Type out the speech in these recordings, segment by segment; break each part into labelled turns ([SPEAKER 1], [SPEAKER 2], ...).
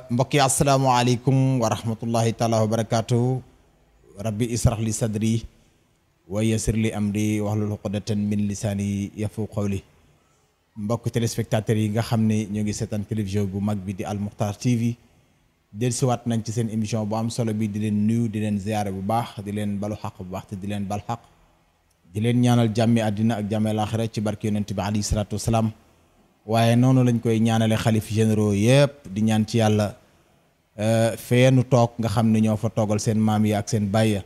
[SPEAKER 1] mbokk yi asalaamaaleykum wa rahmatullahi taala wa barakaatu. rabbi israh li sadri wa yassir li amri wahlul uqdatan min lisaani yafu qawli. mbokk téléspectateurs yi nga xam ne ñoo ngi seetaan télévision bu mag bi di Al Moukhtar TV dellusiwaat nañ ci seen émission bu am solo bi di leen nuyu di leen ziyaare bu baax di leen balu xaq bu baax te di leen bal xaq di leen ñaanal jàmmi àddina ak jàmmi laaxira ci barke yonent bi alayhi salaatu wasalaam. waaye noonu lañ koy ñaanale xalif généraux yëpp di ñaan ci yàlla feenu toog nga xam ne ñoo fa toogal seen maam yi ak seen bàyya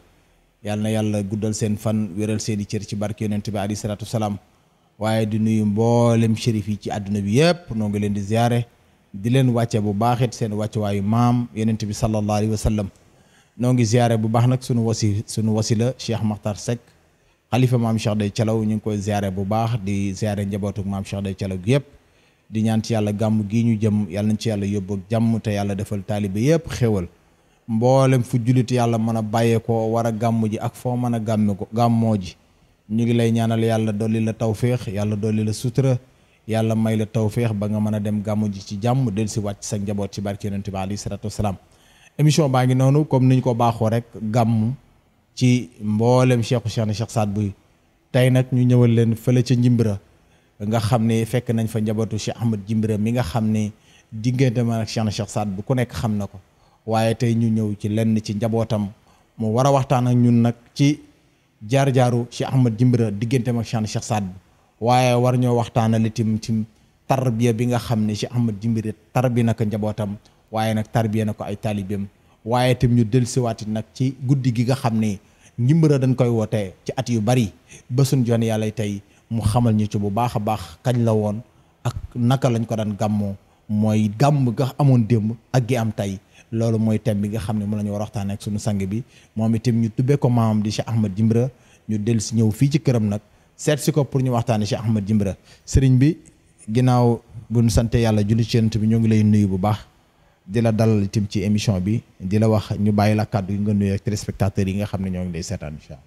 [SPEAKER 1] yàlla na yàlla guddal seen fan wéral seeni cër ci barke yonent bi alayhi salaatu wasalaam. waaye di nuyu mboolem shérif yi ci àdduna bi yëpp noo ngi leen di ziyaare di leen wàcce bu baaxit seen wàccuwaayu maam yonent bi sallallahu alayhi wa sallam. noo ngi ziyaare bu baax nag sunu wasila Cheikh Makhtar Seck xalifa maam Cheikh Day Thialaw ñu ngi koy ziyaare bu baax di ziyaare njabootuk maam Cheikh Day Thialaw gi yëpp di ñaan ci yàlla gàmm gii ñu jëm yàlla nañ ci yàlla yóbbu ak jàmm te yàlla defal taalibe yëpp xéwal mboolem fu jullit yàlla mën a bàyyeekoo war a gàmm ji ak foo mën a gàmmoo ji ñu ngi lay ñaanal yàlla dolli la tawféex yàlla dolli la sutura yàlla may la tawféex ba nga mën a dem gàmm ji ci jàmm del si wàcc sa njaboot ci barke yonent bi alayhi salaatu wasalaam. émission baa ngi noonu comme niñ ko baaxoo rek gàmm ci mboolem Cheikh Saad Bou tey nag ñu ñëwal leen fële ca Njimbira nga xam ne fekk nañ fa njabootu Cheikh Ahmad Jimbira mi nga xam ne diggante ma ak Cheikh Saad Bou ku nekk xam na ko waaye tey ñu ñëw ci lenn ci njabootam mu war a waxtaan ak ñun nag ci jaar-jaaru Cheikh Ahmad Jimbira diggante ma ak Cheikh Saad Bou waaye war ñoo waxtaanal itam ci tarbiya bi nga xam ne Cheikh Ahmad Jimbira tarbiya na ko njabootam waaye nag tarbiya na ko ay taalibeem waaye itam ñu dellusiwaat nag ci guddi gi nga xam ne Njimbira dañ koy wootee ci at yu bari ba suñ joon yàlla tey mu xamal ñu ci bu baax a baax kañ la woon ak naka lañ ko daan gàmmoo mooy gàmm ga amoon démb ak gi am tey loolu mooy thème bi nga xam ne mu la ñu war a waxtaanee ak suñu sang bi moom itam ñu tubbee ko maamam di Cheikh Ahmad Jimbira ñu del si ñëw fii ci këram nag seet si ko pour ñu waxtaanee Cheikh Ahmad Jimbira sëriñ bi ginnaaw bu ñu sante yàlla julli ci Yonent bi ñoo ngi lay nuyu bu baax di la dalal itam ci émission bi di la wax ñu bàyyi la kàddu yi nga nuyu ak téléspectateurs yi nga xam ne ñoo ngi lay seetaan incha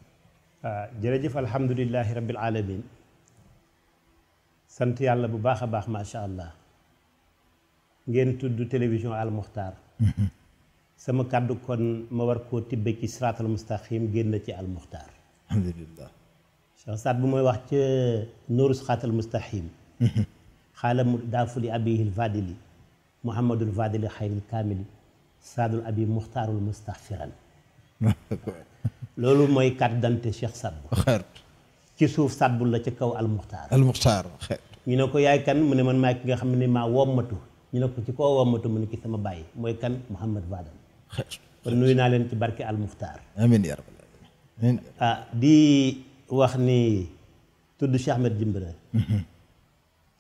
[SPEAKER 1] allah.
[SPEAKER 2] jërëjëf alhamdulillahi rabbil alamin sant yàlla bu baax a baax macha allah ngeen tudd télévision Al Moukhtar sama kàddu kon ma war koo tibbe ci siraatal mustaqim génn ci Al Moukhtar
[SPEAKER 1] alhamdulillah
[SPEAKER 2] Cheikh Saad bu mooy wax ca nooru siraatal mustaqim xaala mu daafuli abihil vadili muhammadul vadili xayril kaamili saadul abi muxtaarul mustaxfiran loolu mooy carte d'identité Cheikh Saad bu ci suuf Saad Bou la ca kaw Al Moukhtar ñu ne ko yaay kan mu ne man maay ki nga xam ne maa wommatu ñu ne ko ci koo wommatu mu ne ki sama bàyyi mooy kan Mouhamad Vadal kon nuyu naa leen ci barke Al Moukhtar
[SPEAKER 1] amiin yaa rabbal aalamiin
[SPEAKER 2] di wax ni tudd Cheikh Ahmad Jimbira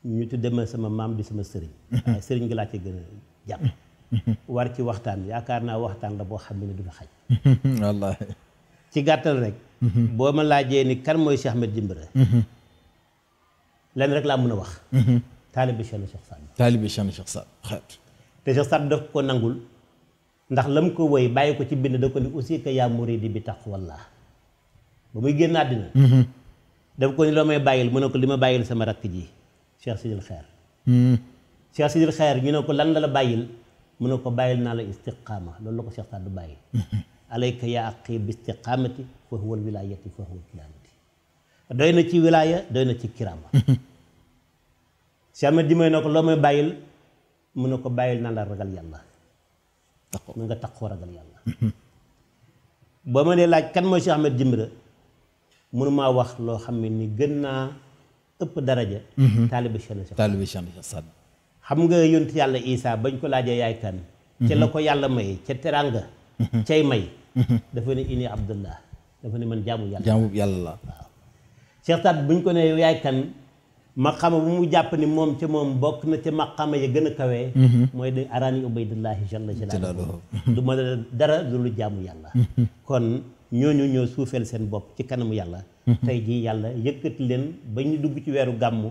[SPEAKER 2] ñu tudde ma sama maam di sama sëriñ waaye sëriñ gi laa ci gën a jàpp war ci waxtaan yaakaar naa waxtaan la boo xam ne du la xaj
[SPEAKER 1] wallaahi
[SPEAKER 2] ci gàttal rek boo ma laajee ni kan mooy Cheikh Ahmad Jimbira lenn rek laa mën a wax taalibi Cheikh Saad
[SPEAKER 1] taalibi Cheikh Saad
[SPEAKER 2] te Cheikh Saad daf ko nangul ndax lam ko woy bàyyi ko ci bind da ko ni aussi que yaa muridi bi taqwallah ba muy génn àddina daf ko ni loo may bàyyil mu ne ko li ma bàyyil sama rakk ji Cheikh Sidil Xeer Cheikh Sidil Xeer ñu ne ko lan la bàyyil mu ne ko bàyyil naa la istiqaama loolu la ko Cheikh Saad du bàyyil alayka yaa aqi bi istiqaamati fa huwa wilaayati fa huwa kiraamati doy na ci wilaaya doy na ci kiraama Cheikh Ahmad Jimbira ne ko loo may bàyyil mu ne ko bàyyil naa la ragal yàlla mu nga taxoo ragal yàlla boo ma dee laaj kan mooy Cheikh Ahmad Jimbira mënumaa wax loo xam ne ni gën naa ëpp daraja taalibi Cheikh Saad xam nga yonent yàlla Isaa bañ ko laajee yaay kan ca la ko yàlla may ca teranga cay may dafa ne ini abdullah dafa ne man jaamu yàlla la waaw Cheikh Saad buñ ko ne yaay kan maqama bu mu jàpp ni moom ca moom bokk na ca maqama ya gën a kawee mooy de araani ubaydullahi jalla jalaaluhu du ma dara lu jaamu yàlla kon ñooñu ñoo suufeel seen bopp ci kanamu yàlla tey jii yàlla yëkkati leen ba ñu dugg ci weeru gàmmu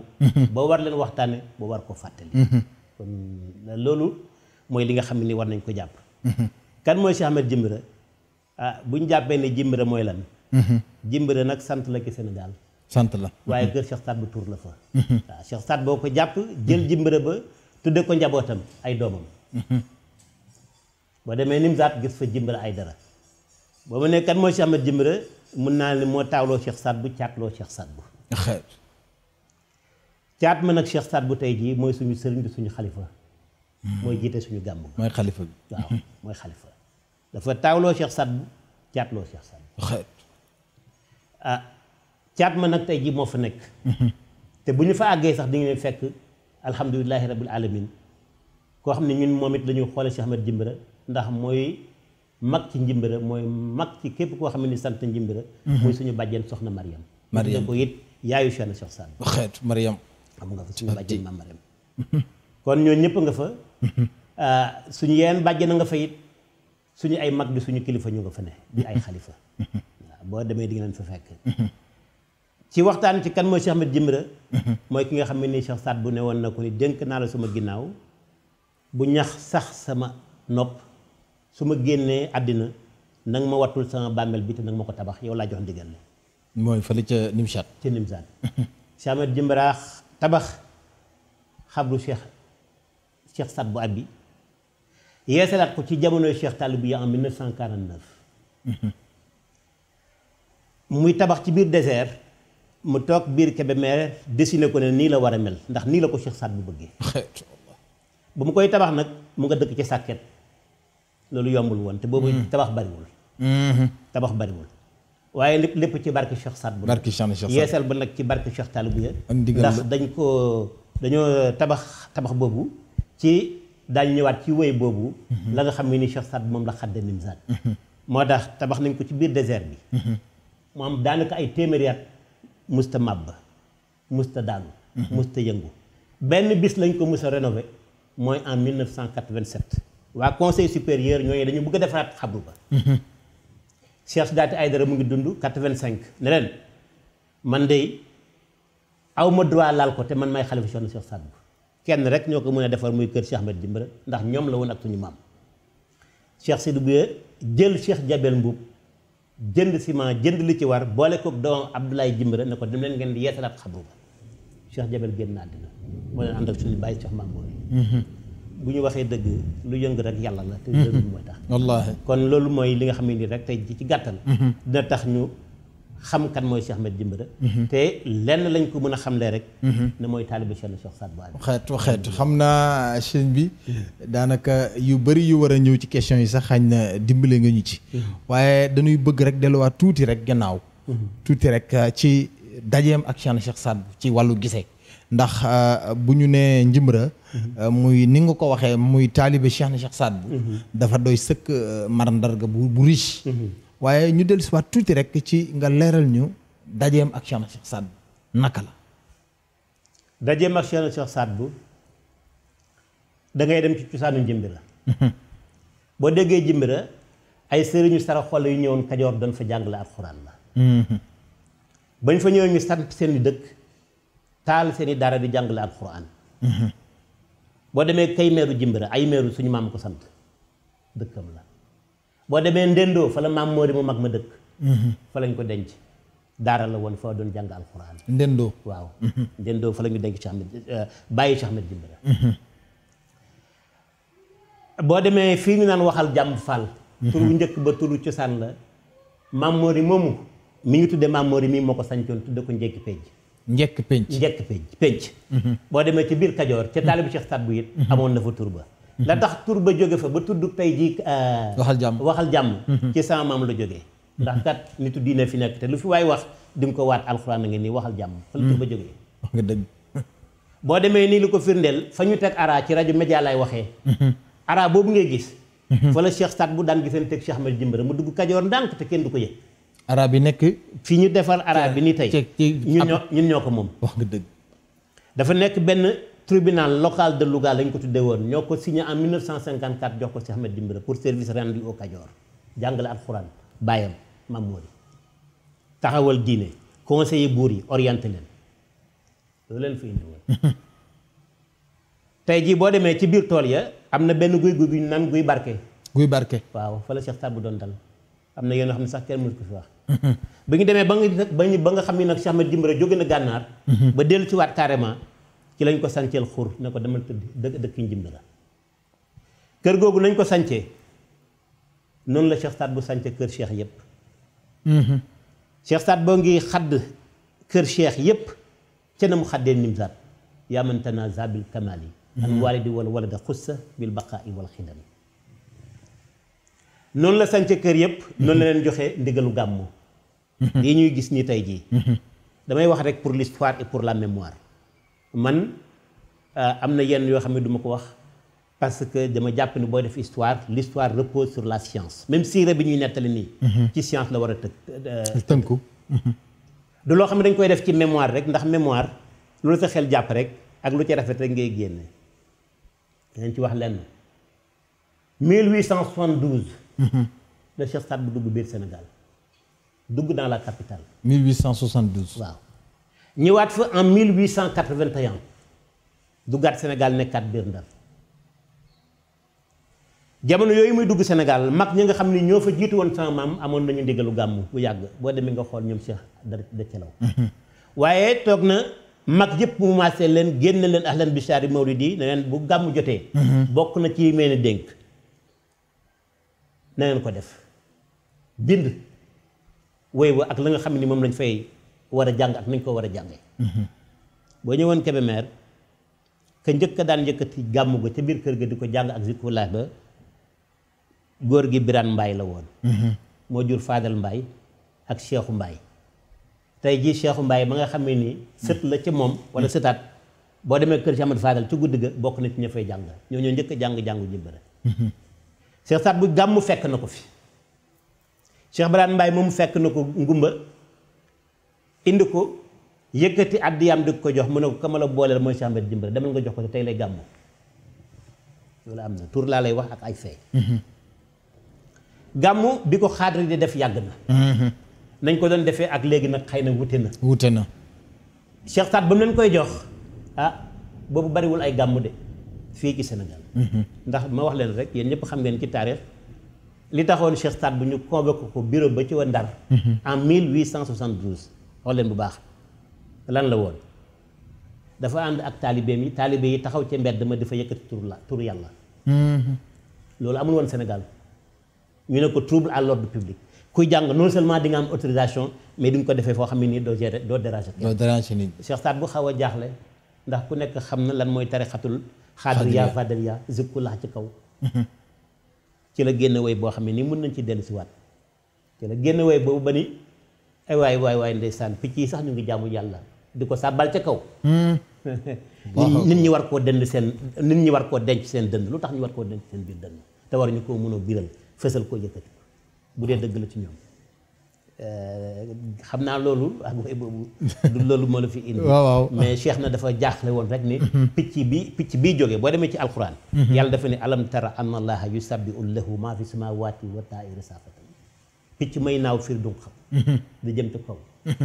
[SPEAKER 2] ba war leen waxtaane ba war ko fàttali kon loolu mooy li nga xam ne ni war nañ ko jàpp kan mooy Cheikh Ahmad Jimbira buñ jàppee ne Jimbira mooy lan Jimbira nag sant la ci Sénégal
[SPEAKER 1] sant la
[SPEAKER 2] waaye kër Cheikh Saad bu tur la fa waaw Cheikh Saad boo ko jàpp jël Jimbira ba tudde ko njabootam ay doomam boo demee Nimzaat gis fa Jimbira Aydara boo ma ne kan mooy Cheikh Ahmed Jimbira mun naa ne moo taawloo Cheikh Saad bu caatloo Cheikh Saad bu caat ma nag Cheikh Saad bu tey jii mooy suñu sëriñ bi suñu xalifa mooy jiite suñu gàmm
[SPEAKER 1] mooy xalifa bi
[SPEAKER 2] waaw mooy xalifa dafa taawloo Cheikh Saad bu caatloo Cheikh Saad bu caat ma nag tey jii moo fa nekk te bu ñu fa àggee sax di ngeen fekk alhamdulilahi rabbil alamin koo xam ne ñun moom it dañuy xoole Cheikh Ahmed Jimbira ndax mooy mag ci Jimbira mooy mag ci képp koo xam ne sant Jimbira muy suñu bàjjen soxna Mariam da ko it yaayu Cheikh Saad bu
[SPEAKER 1] xeet Mariam
[SPEAKER 2] xam nga fa suñu bàjjen maam Mariam kon ñoo ñëpp nga fa suñu yeneen bàjjen nga fa it suñu ay mag di suñu kilifa ñu nga fa ne di ay xalifa waaw boo demee di nga leen fa fekk ci waxtaan ci kan mooy Cheikh Ahmed Jimbira mooy ki nga xam ne nii Cheikh Saad bu ne woon na ko ni dénk naa la sama ginnaaw bu ñax sax sama nopp su ma génnee àddina nanga ma wattul sama bàmmeel bi te nanga ma ko tabax yow laa jox ndigal la
[SPEAKER 1] mooy fële ca Nimzaat
[SPEAKER 2] ca Nimzaat Cheikh Ahmed Jimbira tabax xabru Cheikh Saad bu abi yeesalaat ko ci jamonoy Cheikh Talibou en 1949 muy tabax ci biir désert mu toog biir Kébémer dessiné ko ne nii la war a mel ndax nii la ko Cheikh Saad bu bëggee ba mu koy tabax nag mu nga dëkk ci sàkket loolu yombul woon te boobu tabax bariwul tabax bariwul waaye lépp ci barke Cheikh Saad bu yeesal ba nag ci barke Cheikh Talibou ndax dañoo tabax boobu ci daañu ñëwaat ci wéy boobu la nga xam ne ni Cheikh Saad bu moom la xadde Nimzaat moo tax tabax nañ ko ci biir désert bi mu am daanaka ay téeméeri at musta màbb musta daanu musta yëngu benn bis lañ ko mus a rénové mooy en 1987 waa conseil supérieur ñooñu dañu bëgg a defaraat xabru ba Cheikh Sidaati Aydara mu ngi dund 85 ne leen man de aw ma droit laal ko te man may xalifa Cheikh Saad bu kenn rek ñoo ko mën a defar muy kër Cheikh Ahmed Jimbira ndax ñoom la woon ak suñu maam Cheikh Sidou Bouye jël Cheikh Jabel Mbuub jënd ciment jënd li ci war boole ko doom Abdoulaye Jimbira ne ko dem leen ngeen di yeesalaat xabru ba Cheikh Jabel génn àddina moo leen ànd ak suñu bàyyi Cheikh Mamour bu ñu waxee dëgg lu yëng rek yàlla la te dëgg mooy tax wallaahi kon loolu mooy li nga xam ne nii rek tey ci gàttal dina tax ñu xam kan mooy Cheikh Ahmed Jimbira te lenn lañ ko mën a xamlee rek ne mooy taalibe Cheikh Saad bu xeet
[SPEAKER 1] xam naa sëñ bi daanaka yu bëri yu war a ñëw ci question yi sax xañ na dimbale nga ñu ci waaye dañuy bëgg rek delluwaat tuuti rek gannaaw tuuti rek ci dajeem ak Cheikh Saad bu ci wàllu gisee ndax bu ñu nee Jimbira muy ni nga ko waxee muy taalibe Cheikh Saad bu dafa doy sëkk marandarga bu riche waaye ñu dellu si waat tuuti rek ci nga leeral ñu dajeem ak Cheikh Saad bu naka la
[SPEAKER 2] dajeem ak Cheikh Saad bu da ngay dem ci cosaanu Jimbira boo déggee Jimbira ay sëriñu sara xol yu ñëwoon Kajoor doon fa jàngale alxuraan la bañ fa ñëwee ñu sant seen i dëkk taal seen i daara di jàngale alxuraan boo demee kay meeru Jimbira ay meeru suñu maam ko sant dëkkam la boo demee Ndendoo fa la maam Moori mu mag ma dëkk fa lañ ko denc daara la woon fa doon jàng alxuraan
[SPEAKER 1] Ndendoo
[SPEAKER 2] waaw Ndendoo fa la ñu denc Cheikh Ahmed bàyyi Cheikh Ahmed Jimbira boo demee fii ñu naan waxal jàmm Fall turu njëkk ba turu cosaan la maam Moori moomu mi ngi tudde maam Moori mii moo ko sañcoon tudde ko njekki penc boo demee ci biir Kajoor ca taalibu Cheikh Saad bu it amoon na fa tur ba la tax tur ba jóge fa ba tudd tey jii waxal jàmm ci sama maam la jógee ndax kat nitu diine fi nekk te lu fi waay wax di nga ko waat alxuraan na ngeen nii waxal jàmm fa la tur ba jógee
[SPEAKER 1] wax nga dëgg
[SPEAKER 2] boo demee nii lu ko firndeel fa ñu teg ara ci rajo média lay waxee ara boobu ngay gis fa la Cheikh Saad bu daan giseen teg Cheikh Ahmed Jimbira mu dugg Kajoor ndànk te kenn du ko yëg
[SPEAKER 1] ara bi nekk
[SPEAKER 2] fii ñu defar ara bi ni tey ñun ñoo ko moom
[SPEAKER 1] wax nga dëgg
[SPEAKER 2] dafa nekk benn tribunal local de Louga lañ ko tuddee woon ñoo ko signé en 1954 jox ko Cheikh Ahmed Jimbira pour service rendu au Kajoor jàngale alxuraan bàyyam Maam Moori taxawal diine conseiller buur yi orienté leen loolu leen fi indi woon tey jii boo demee ci biir tool ya am na benn guy ñu naan guy barke waaw fa la Cheikh Saad bu doon dal am na yenn xam ne sax kenn mënu ko fi wax bi ñu demee ba nga xam ne nag Cheikh Ahmed Jimbira jóge na gànnaar ba dellu ci waat carrément ci lañ ko sanceel xur ne ko demal tëdd dëkk Jimbira kër googu nañ ko sancee noonu la Cheikh Saad bu sànc kër cheikh yépp Cheikh Saad boo ngi xadd kër cheikh yépp ca na mu xaddee nimzaat yaa man tanaza bil kamali an walidi wal walada xussa bil baqaai wal xidami noonu la sànc kër yépp noonu la leen joxe ndigalu gàmmu lii ñuy gis ni tey jii damay wax rek pour l'histoire et pour la mémoire man am na yenn yoo xam ne du ma ko wax parce que dama jàpp ni booy def histoire l'histoire repose sur la science même siira bi ñuy nettali nii ci science la war a
[SPEAKER 1] tënku
[SPEAKER 2] du loo xam ne dañ koy def ci mémoire rek ndax mémoire loolu sa xel jàpp rek ak lu ci rafet rek ngay génne dañ ci wax lenn 1872 le Cheikh Saad bu dugg biir Sénégal dugg dans la capitale
[SPEAKER 1] 1872
[SPEAKER 2] waaw ñëwaat fa en 1881 duggaat Sénégal nekkaat biir Ndar jamono yooyu muy dugg Sénégal mag ñi nga xam ni ñoo fa jiitu woon sama maam amoon nañu ndigalu gàmmu bu yàgg boo demee nga xool ñoom Cheikh da celaw waaye toog na mag yëpp mu maasee leen génne leen ahlan bichari mawlidi ne leen bu gàmmu jotee bokk na ci mel ni dénk na leen ko def bind woy wa ak la nga xam ni moom lañ fay war a jàng ak nañ ko war a jànge boo ñëwoon Kébémer ka njëkk a daan njëkkati gàmmu ga ca biir kër ga di ko jàng ak zikrullah ba góor gi Birane Mbaye la woon moo jur Fadel Mbaye ak Cheikhou Mbaye tey jii Cheikhou Mbaye ba nga xam ne nii sët la ca moom wala sëtaat boo demee kër Cheikh Ahmad Fadel ci guddi ga bokk na ci ña fay jàng ñoo njëkk a jàng-jàngu jimbara Cheikh Saad bu gàmmu fekk na ko fi Cheikh Birane Mbaye moom fekk na ko ngumba indi ko yëkkati àddiyaam di ko jox mu ne ko kama la booleel mooy Cheikh Ahmad jimbara demal nga jox ko tey lay gàmmu loolu am na tur laa lay wax ak ay fay gàmmu bi ko xaadri di def yàgg na nañ ko doon defee ak léegi nag xëy na wute na Cheikh Saad ba mu leen koy jox boobu bariwul ay gàmmu de fii ci Sénégal ndax ma wax leen rek yéen ñëpp xam ngeen ci taarix li taxoon Cheikh Saad bu ñu convoqué ko bureau ba ci wa Ndar en 1872 xool leen bu baax lan la woon dafa ànd ak taalibeem yi taalibe yi taxaw ca mbedd ma dafa yëkkati tur yàlla loolu amul woon Sénégal ñu ne ko trouble à l'ordre public kuy jàng non seulement di nga am autorisation mais di nga ko defee foo xam ne nii doo déranger nit Cheikh Saad bu xaw a jaaxle ndax ku nekk xam na lan mooy tarixatul xaadiriya fadaliya zikkullah ci kaw ci la génn woy boo xam ne nii mën nañ ci dellu si waat ci la génn woy boobu ba ni ay waay ndeysaan picc yi sax ñu ngi jaamu yàlla di ko sàbbal ca kaw nit ñi war koo denc seen dënd lu tax ñu war koo denc seen biir dënd te war ñu koo mën a biral fësal koo yëkkati bu dee dëgg la ci ñoom xam naa loolu ak way boobu du loolu moo la fi indi
[SPEAKER 1] waaw
[SPEAKER 2] mais Cheikh na dafa jaaxle woon rek ni picc bii jógee boo demee ci alquran yàlla dafa ne alam tara anna allaha yusabbihu lahu ma fi samawati wa ta'iru safatan picc may naaw fiir dunq xam da jëm ci kaw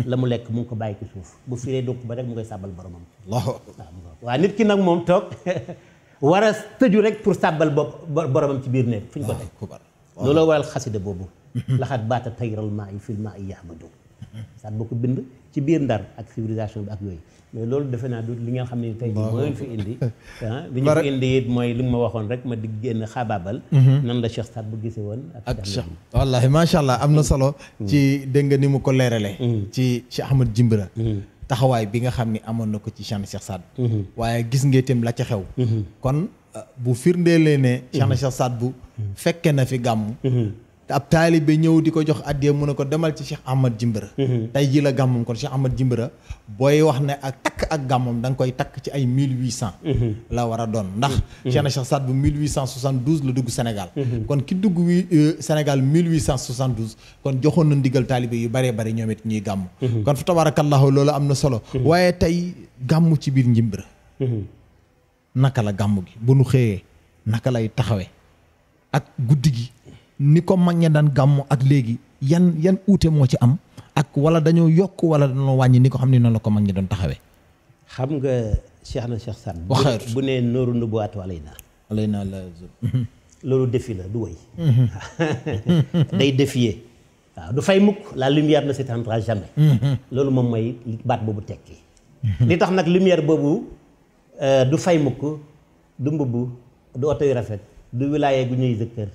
[SPEAKER 2] la mu lekk mu ngi ko bàyyi ci suuf bu firee dunq ba rek mu koy sàbbal boromam waaw nit ki nag moom toog war a tëju rek pour sàbbal boromam ci biir néeg fu ñu ko teg looloo waral xasida boobu laxaat baata tayral maa yi fil maa yi yahmadu saat boo ko bind ci biir Ndar ak civilisation bi ak yooyu mais loolu defe naa du li nga xam ne tey jii moo leen fi indi li ñu fi indi it mooy li ma waxoon rek ma di génn xaabaabal nan la Cheikh Saad bu gisee woon ak Cheikh
[SPEAKER 1] wallaahi macha allah am na solo ci dégg nga ni mu ko leerale ci Cheikh Ahmad Jimbira taxawaay bi nga xam ni amoon na ko ci Cheikh Saad waaye gis nga itam la ca xew kon bu firndeelee ne Cheikh Saad bu fekke na fi gàmm te ab taalibe ñëw di ko jox addiya mu ne ko demal ci Cheikh Ahmad Jimbira tey jii la gàmmam kon Cheikh Ahmad Jimbira booy wax ne ak takk ak gàmmam da nga koy takk ci ay 1800 la war a doon ndax Cheikh Saad bu 1872 la dugg Sénégal kon ki dugg Sénégal 1872 kon joxoon na ndigal taalibe yu baree bari ñoom it ñuy gàmm kon fa tabarakallahu loolu am na solo waaye tey gàmm ci biir Jimbira naka la gàmm gi bu nu xëyee naka lay taxawee ak guddi gi ni ko mag ña daan gàmm ak léegi yan uute moo ci am ak wala dañoo yokk wala dañoo wàññi ni ko xam ne noonu la ko mag ña doon taxawee.
[SPEAKER 2] xam nga Cheikh Saad bu nee nooru nubuwaatu alayna la loolu défi la du woy day défier waaw du fay mukk la lumière ne s'éteindra jamais loolu moom mooy baat boobu tekki li tax nag lumière boobu du fay mukk du mbubb du oto yu rafet du wilaaye gu ñuy zëkkër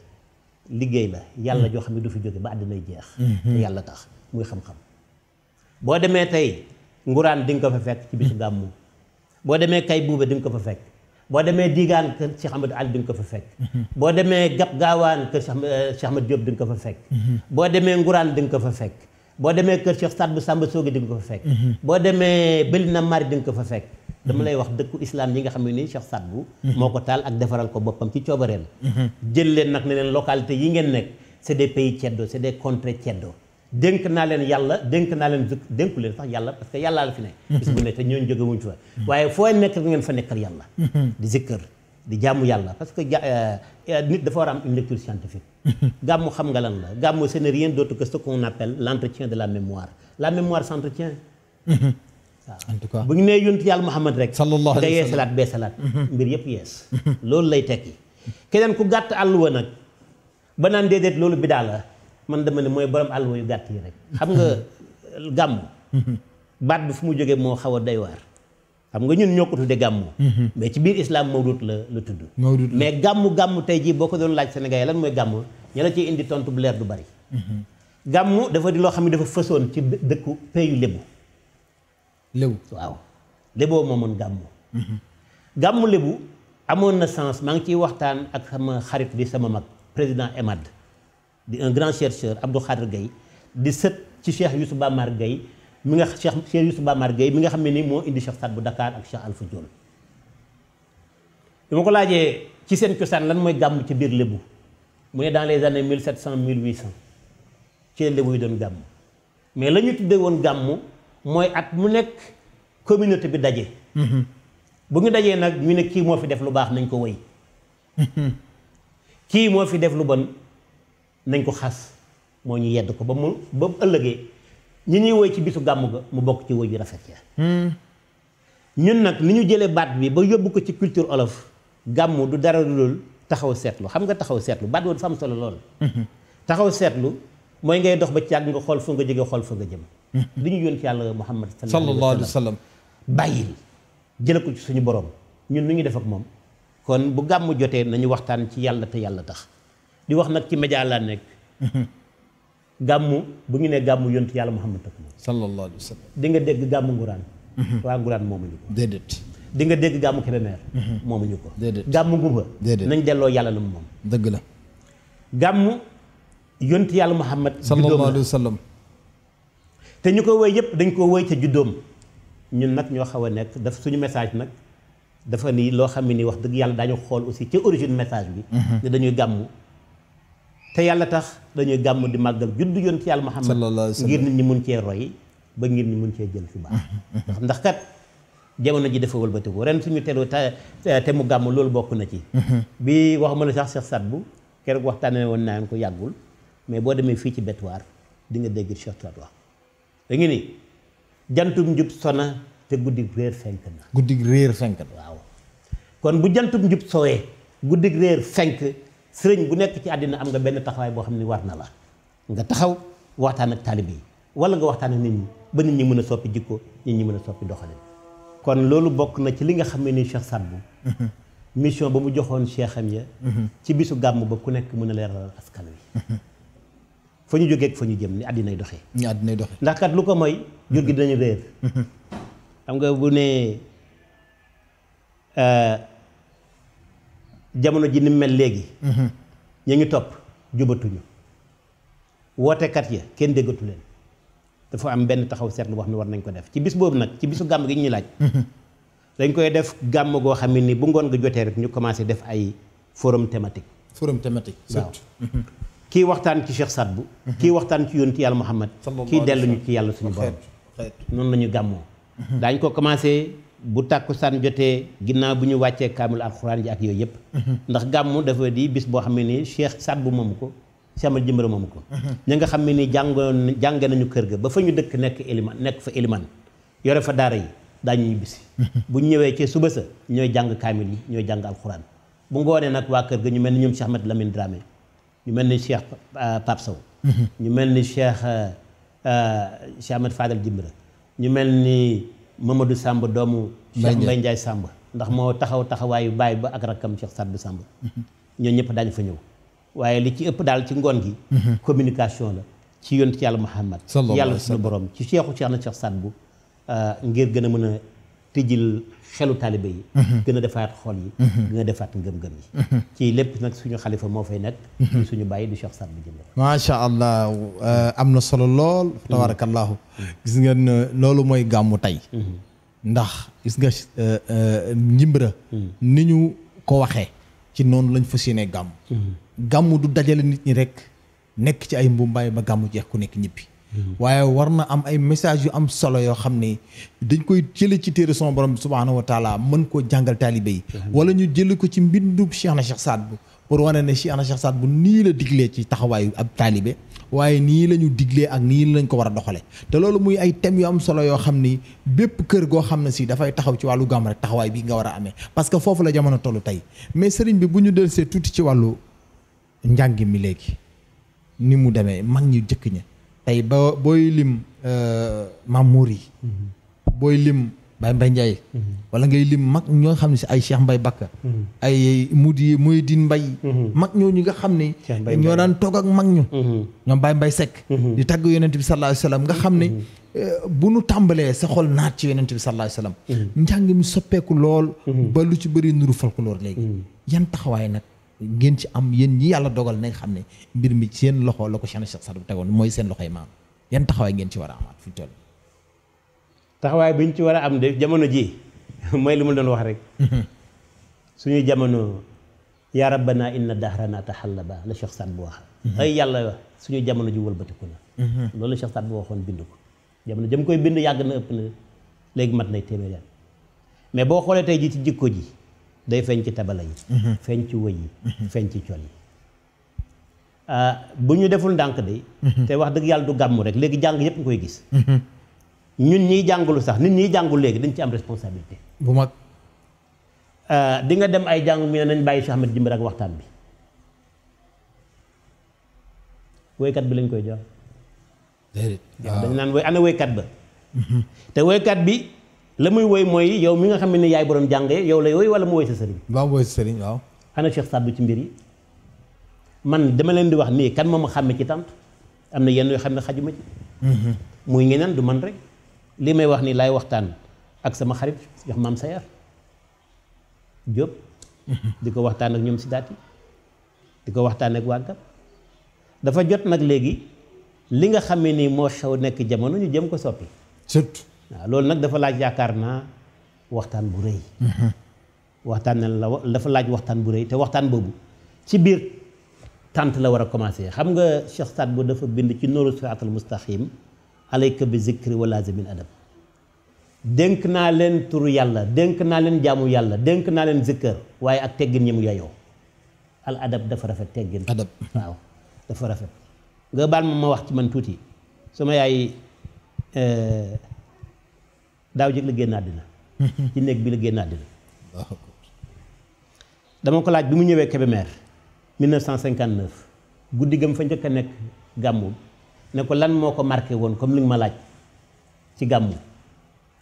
[SPEAKER 2] liggéey la yàlla joo xam ne du fi jóge ba àddinay jeex te yàlla tax muy xam-xam boo demee tey nguraan di nga ko fa fekk ci bisu gàmmu boo demee kay buube di nga ko fa fekk boo demee diigaan kër Cheikh Ahmadou Ali di nga ko fa fekk boo demee gab gaawaan kër Cheikh Ahmad Diop di nga ko fa fekk boo demee nguraan di nga ko fa fekk boo demee kër Cheikh Saad bu Samba Soogi di nga ko fa fekk boo demee Belina Mari di nga ko fa fekk dama lay wax dëkku islam yi nga xam ne nii Cheikh Saad bu moo ko taal ak defaral ko boppam ci coobareel jël leen nag ne leen localité yi ngeen nekk c'est des pays ceddo c'est des contrées ceddo dénk naa leen yàlla dénk naa leen dénku leen sax yàlla parce que yàllaa la fi ne bis bu ne te ñooñu jóge wuñ fa waaye foo nekk ngeen fa nekkal yàlla di zikkër di jaamu yàlla parce que nit dafa war a am une lecture scientifique gàmmu xam nga lan la gàmmu ce n'est rien d'autre que ce qu'on appelle l'entretien de la mémoire s'entretient waaw
[SPEAKER 1] en tout cas
[SPEAKER 2] bu ñu nee yonent yàlla Muhammad rek
[SPEAKER 1] sallallahu
[SPEAKER 2] nga
[SPEAKER 1] alayhi wa
[SPEAKER 2] yee salaat bee salaat mbir yëpp yees loolu lay tekki keneen ku gàtt àlluwa nag ba naan déedéet loolu bidaa la man dama ne mooy borom àlluwa yu gàtt yi rek xam nga gàmmu baat bi fu mu jógee moo xaw a doy waar xam nga ñun ñoo ko tuddee gàmmu mais ci biir islam mawlud la tudd mais gàmmu tey jii boo ko doon laaj Sénégal lan mooy gàmmu ña la ciy indi tontu bu leer du bari gàmmu dafa di loo xam ne dafa fësoon ci dëkku pays lébu
[SPEAKER 1] lébu
[SPEAKER 2] waaw léboo moomoon gàmmu gàmmu lébu amoon na sens maa ngi ciy waxtaan ak sama xarit di sama mag président EMAD di un grand chercheur Abdou Khadir Gueye di sët ci Cheikh Youssou Bamar Gueye mi nga Cheikh Youssou Bamar Gueye mi nga xam ne ni moo indi Cheikh Saad bu Dakar ak Cheikh Alpha Diol bi ma ko laajee ci seen cosaan lan mooy gàmmu ci biir lébu mu ne dans les années 1700 1800 ci lébu yi doon gàmmu mais la ñu tuddee woon gàmmu mooy at mu nekk communauté bi daje bu ñu dajee nag ñu ne kii moo fi def lu baax nañ ko wëy kii moo fi def lu bon nañ ko xas moo ñu yedd ko ba mu ëllëgee ñi ñuy woy ci bisu gàmm ga mu bokk ci woy yu rafet ya ñun nag ni ñu jëlee baat bi ba yóbbu ko ci culture olof gàmmu du dara lu dul taxaw seetlu xam nga taxaw seetlu baat boobu dafa am solo lool taxaw seetlu mooy ngay dox ba ci yàgg nga xool fa nga jóge xool fa nga jëm li ñu yónni ci yàlla Muhammad
[SPEAKER 1] sallallahu alayhi wa sallam
[SPEAKER 2] bàyyil jële ko ci suñu borom ñun nu ñu def ak moom kon bu gàmmu jotee nañu waxtaan ci yàlla te yàlla tax di wax nag ci média laa nekk gàmmu bu ñu nee gàmmu yonent yàlla Muhammad ak moom
[SPEAKER 1] sallallahu alayhi wa sallam
[SPEAKER 2] di nga dégg gàmmu nguraan waa nguraan moomuñu ko
[SPEAKER 1] déedéet
[SPEAKER 2] di nga dégg gàmmu Kébémer moomuñu ko
[SPEAKER 1] déedéet
[SPEAKER 2] gàmmu ngumba
[SPEAKER 1] déedéet
[SPEAKER 2] nañ delloo yàlla lu mu moom
[SPEAKER 1] dëgg la
[SPEAKER 2] gàmmu yonent yàlla Muhammad
[SPEAKER 1] sallallahu alayhi wa sallam
[SPEAKER 2] te ñu ko woy yëpp dañ ko woy ca juddoom ñun nag ñoo xaw a nekk daf suñu message nag dafa nii loo xam ne ni wax dëgg yàlla dañu xool aussi ci origine message bi ne dañuy gàmmu te yàlla tax dañuy gàmmu di màggal juddu yonent yàlla Muhammad ngir nit ñi mun cee roy ba ngir ñi mun cee jël fi baax ndax kat jamono ji dafa wëlbatiku ren suñu telu te mu gàmm loolu bokk na ci bi waxuma la sax Cheikh Saad bu keroog waxtaanee woon naa ko yàggul mais boo demee fii ci Betuwaar di nga dégg Cheikh Saad wax da ngi ni jantum njub sona te guddi réer fenk na
[SPEAKER 1] guddi réer fenk na
[SPEAKER 2] waaw kon bu jantum njub sowee guddi réer fenk sëriñ bu nekk ci àddina am nga benn taxawaay boo xam ne war na la nga taxaw waxtaan ak taalib yi wala nga waxtaan ak nit ñi ba nit ñi mën a soppi jikko nit ñi mën a soppi doxalin kon loolu bokk na ci li nga xam ne ni Cheikh Saad bu mission ba mu joxoon cheikh am ya ci bisu gàmm ba ku nekk mën a leeral askan wi fa ñu jógee ak fa ñu jëm ni àddinay doxee
[SPEAKER 1] ni àddinay doxee
[SPEAKER 2] ndax kat lu ko mooy jur gi dinañu réer xam nga bu ne jamono ji ni mel léegi ñu ngi topp jubatuñu wootekat ya kenn déggatu leen dafa am benn taxaw seetlu boo xam ne war nañ ko def ci bis boobu nag ci bisu gàmm gi ñu laaj dañ koy def gàmm goo xam ne ni bu ngoon nga jotee rek ñu commencé def ay forum thématique
[SPEAKER 1] surtout
[SPEAKER 2] kii waxtaan ci Cheikh Saad bu kii waxtaan ci yonent yàlla Muhammad kii delluñu ci yàlla suñu borom noonu la ñu gàmmoo daañ ko commencé bu tàkkusaan jotee ginnaaw bu ñu wàccee kaamil alxuraan ji ak yooyu yëpp ndax gàmmu dafa di bis boo xam ne nii Cheikh Saad bu moomu ko Cheikh Ahmad Jimbira moomu ko ña nga xam ne nii jànge nañu kër ga ba fa ñu dëkk nekk fa éliman yore fa daara yi daañu ñibbisi bu ñu ñëwee ci suba sa ñooy jàng kaamil yi ñooy jàng alxuraan bu ngoonee nag waa kër ga ñu mel ni ñoom Cheikh Ahmad Lamine Dramé ñu mel ni Cheikh Pape Sow ñu mel ni Cheikh Ahmad Fadal Jimbira ñu mel ni Mamadou Samb doomu Cheikh Mbaye Ndiaye Samb ndax moo taxawaayu baay ba ak rakkam Cheikh Saad bu Samb ñoo ñëpp daañu fa ñëw waaye li ci ëpp daal ci ngoon gi communication la ci yonent yàlla Muhammad yàlla suñu borom ci Cheikh na Cheikh Saad Bou ngir gën a mën a tijjil xelu taalibe yi gën a defaat xol yi gën a defaat ngëm-ngëm yi ci lépp nag suñu xalifa moo fay nekk ci suñu bàyyi di Cheikh Saad Bou Djimba
[SPEAKER 1] macha allah am na solo lool tabarakallahu gis ngeen loolu mooy gàmmu tey ndax gis nga Djimbira ni ñu ko waxee ci noonu lañ fas yéenee gàmmu du dajale nit ñi rek nekk ci ay mbumbaay ba gàmmu jeex ku nekk ñibbi waaye war na am ay message yu am solo yoo xam ne dañ koy jële ci téere son borom bi subhaanahu wa taala mën koo jàngal taalibe yi wala ñu jële ko ci mbindub Cheikh na Cheikh Saad Bou pour wane ne Cheikh na Cheikh Saad Bou nii la diglee ci taxawaayu ab taalibe waaye nii la ñu diglee ak nii lañ ko war a doxale te loolu muy ay thèmes yu am solo yoo xam ni bépp kër goo xam ne si dafay taxaw ci wàllu gàmm rek taxawaay bi nga war a amee parce que foofu la jamono tollu tey mais sëriñ bi bu ñu delsee tuuti ci wàllu njàng mi léegi ni mu demee mag ñu jëkk ña tey ba booy lim Mamour yi booy lim Baye Mbaye Ndiaye wala ngay lim mag ñoo xam ne si ay Cheikh Mbaye Bakka ay Muhyiddin Mbaye mag ñooñu nga xam ne ñoo daan toog ak mag ñu ñoom Baye Mbaye Seck di tagg yonent bi sallallahu alayhi wasallam nga xam ne bu nu tàmbalee sa xol naat ci yonent bi sallallahu alayhi wasallam njàng mi soppeeku lool ba lu ci bëri nuru folklore léegi yan taxawaay nag ngeen ci am yéen ñi yàlla dogal nañ xam ne mbir mi seen loxo la ko Cheikh na Cheikh Saad Bou tegoon mooy seen loxoy maam yan taxawaay ngeen ci war a amaat fi toll
[SPEAKER 2] taxawaay bi ñu ci war a am de jamono ji mooy li mu doon wax rek suñuy jamono yaa rabbana inna dahrana tahallaba la Cheikh Saad Bou wax ay yàlla suñu jamono ji wëlbatiku na loolu la Cheikh Saad Bou waxoon bind ko jamono jëm koy bind yàgg na ëpp na léegi mat nay téeméer mais boo xoolee tey ji ci jikko ji day feeñ ci tabala yi feeñ ci wëy yi feeñ ci col yi bu ñu deful ndànk de te wax dëgg yàlla du gàmmu rek léegi jàng yëpp nga koy gis ñun ñiy jàngulu sax nit ñiy jàngul léegi dañ ci am responsabilité
[SPEAKER 1] bu mag
[SPEAKER 2] di nga dem ay jàng mi ne nañ bàyyi Cheikh Ahmed Djimba ak waxtaan bi woykat bi lañ koy jox dañ naan woy ana woykat ba te woykat bi la muy woy mooy yow mi nga xam ne yaay borom jàngee yow lay woy wala mu woy sa sëriñ
[SPEAKER 1] waaw woy sa sëriñ waaw
[SPEAKER 2] ana Cheikh Saad Bou ci mbir yi man dama leen di wax nii kan moom a xàmme ci tant am na yenn yoo xam ne xajuma ci muy ngeneen du man rek li may wax nii laay waxtaan ak sama xarit jox maam Sayar Diop di ko waxtaan ak ñoom si daati di ko waxtaan ak wàggam dafa jot nag léegi li nga xam ne nii moo xew nekk jamono ñu jëm ko soppi
[SPEAKER 1] surtout
[SPEAKER 2] waaw loolu nag dafa laaj yaakaar naa waxtaan bu rëy waxtaan na la dafa laaj waxtaan bu rëy te waxtaan boobu ci biir tànt la war a commencé xam nga Cheikh Saad Bou dafa bind ci nooru siraatal mustaqim alayka bi zikri wa lazimin adab dénk naa leen turu yàlla dénk naa leen jaamu yàlla dénk naa leen zikkër waaye ak teggin ñi mu yayoo al adab dafa rafet teggin
[SPEAKER 1] adab
[SPEAKER 2] waaw dafa rafet nga baal ma wax ci man tuuti sama yaay daaw jëg la génn àddina ci néeg bi la génn àddina dama ko laaj bi mu ñëwee Kébémer 1959 guddi gam fa njëkk a nekk gàmmu ne ko lan moo ko marqué woon comme li nga ma laaj ci gàmmu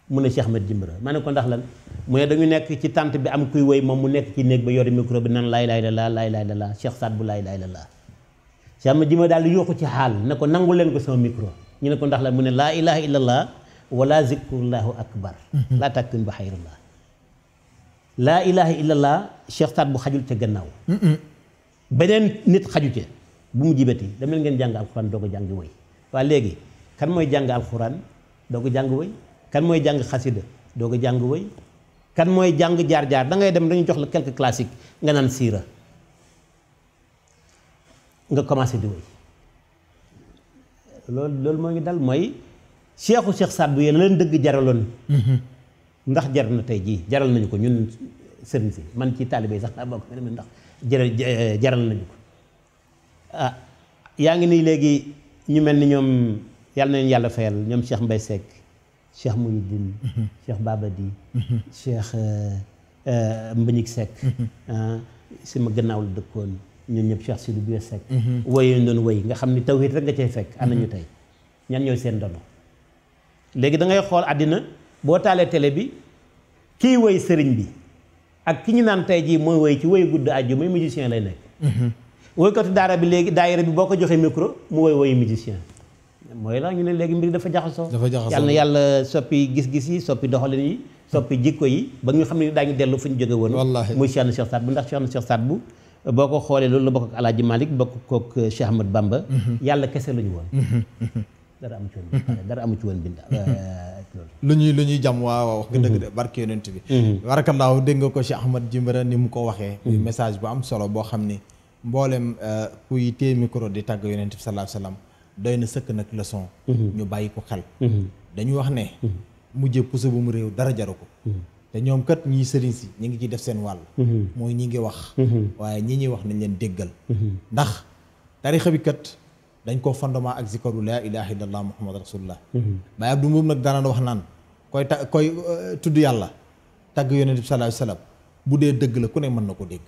[SPEAKER 2] mu ne Cheikh Ahmed Djimba ma ne ko ndax lan mu ne dañu nekk ci tànt bi am kuy woy moom mu nekk ci néeg ba yori micro bi nan laa ilaaha illallaah laa ilaaha illallaah Cheikh Saad Bou laa ilaaha illallaah Cheikh Ahmed Djimba daal di yokku ci xaal ne ko nangu leen ko sama micro ñu ne ko ndax lan mu ne laa ilaaha illallaah wala zikrullaahu akbar laa takkin ba xayrullah laa ilaaha illallaah Cheikh Saad Bou xajul ca gannaaw beneen nit xaju ca bu mu jibati dem leen ngeen jàng alxuraan doo ko jàng woy waa léegi kan mooy jàng alxuraan doo ko jàng woy kan mooy jàng xasida doo ko jàng woy kan mooy jàng jaar-jaar da ngay dem dañu jox la quelques classiques nga naan siira nga commencé di woy loolu moo ngi dal mooy Cheikh Saad Bou yéen leen dëgg jaraloon ndax jar na tey jii jaral nañu ko ñun sëriñ si man ci taalibe sax daa bokk ndax jaral nañu ko ah yaa ngi nii léegi ñu mel ni ñoom yàlla nañu yàlla fayal ñoom Cheikh Mbaye Seck Cheikh Mouhyiddin Cheikh Babadi Cheikh Mbagnick Seck si ma gannaaw la dëkkoon ñun ñëpp Cheikh Sidou Bouye Seck woy ñu doon woy nga xam ni tawhid rek nga cay fekk ana ñu tey ñan ñooy seen dono léegi da ngay xool àddina boo taalee télé bi kii woy sëriñ bi ak ki ñu naan tey jii mooy woy ci woy gudd àjju muy musicien lay nekk woykatu daara bi léegi daayira bi boo ko joxee micro mu woy musicien mooy la ñu ne léegi mbir dafa jaxasoo yàlla na yàlla soppi gis-gis yi soppi doxalin yi soppi jikko yi ba ñu xam ne daañu dellu fu ñu jóge woon muy Cheikh Saad Bou ndax Cheikh Saad Bou boo ko xoolee loolu la bokk ak Alaaji Malick bokk kook Cheikh Ahmad Bamba yàlla kese la ñu woon dara amu ci woon bind
[SPEAKER 1] lu ñuy jàmm waaw wax nga dëgg de barke yonent bi barakallaahu dégg nga ko Cheikh Ahmad Jimbira ni mu ko waxee message bu am solo boo xam ni mboolem kuy téye micro di tàgg yonent bi sallallahu alayhi wasallam doy na sëkk nag leçon ñu bàyyi ko xel dañu wax ne mujjee puso bu mu réew dara jaru ko te ñoom kat ñii sëriñ si ñi ngi ciy def seen wàll mooy ñi ngi wax waaye ñi ñuy wax nañ leen déggal ndax tarixa bi kat dañ koo fondement ak zikaru laa ilaha illallah muhammad rasulullah Baye Abdou Mbuub nag daanaan wax naan koy tudd yàlla tagg yonent bi sallallahu alayhi wasallam bu dee dëgg la ku ne mën na ko dégg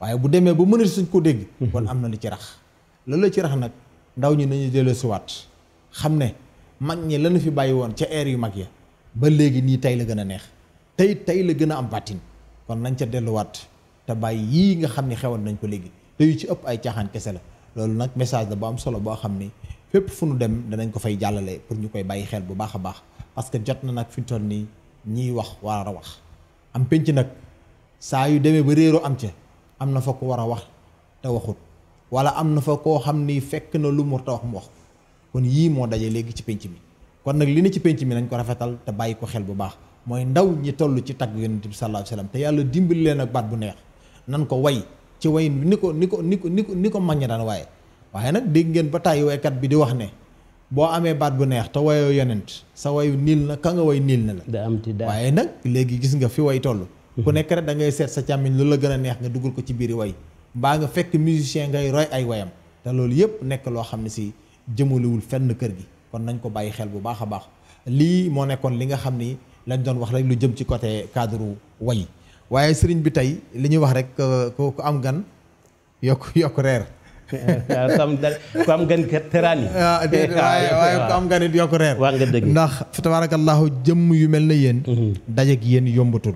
[SPEAKER 1] waaye bu demee ba mënati suñ ko dégg kon am na li ci rax loolu la ci rax nag ndaw ñi nañu dellu siwaat xam ne mag ñi lañu fi bàyyi woon ca air yu mag ya ba léegi nii tey la gën a neex tey la gën a am bàttin kon nañ ca delluwaat te bàyyi yii nga xam ne xewoon nañ ko léegi te yu ci ëpp ay caaxaan kese la loolu nag message la bu am solo boo xam ni fépp fu nu dem danañ ko fay jàllale pour ñu koy bàyyi xel bu baax a baax parce que jot na nag fi ñu toll nii ñiy wax war a wax am penc nag saa yu demee ba réeroo am ca am na fa ko war a wax te waxut wala am na fa koo xam ni fekk na lu mu war a wax mu wax kon yii moo daje léegi ci penc mi kon nag li ne ci penc mi nañ ko rafetal te bàyyi ko xel bu baax mooy ndaw ñi toll ci tagg yonent bi sallallahu alayhi wasallam te yàlla dimbali leen ak baat bu neex nan ko way ci way ni ko mag ñi daan waaye nag dégg ngeen ba tàyyi waykat bi di wax ne boo amee baat bu neex te wayoo yonent sa wayu niil na ka nga way niil na la waaye nag léegi gis nga fi way toll ku nekk rek da ngay seet sa càmmiñ lu la gën a neex nga dugal ko ci biiri way mbaa nga fekk musicien ngay roy ay wayam te loolu yëpp nekk loo xam ne si jëmaliwul fenn kër gi kon nañ ko bàyyi xel bu baax a baax lii moo nekkoon li nga xam ni lañ doon wax rek lu jëm ci côté cadre way waaye sëriñ bi tey li ñuy wax rek ku am gan yokk reer
[SPEAKER 2] ku am gan teraani
[SPEAKER 1] waaye ku am gan it yokk reer
[SPEAKER 2] waa nga dëgg
[SPEAKER 1] ndax fa tabarakallahu jëmm yu mel na yéen dajeek yéen yombatul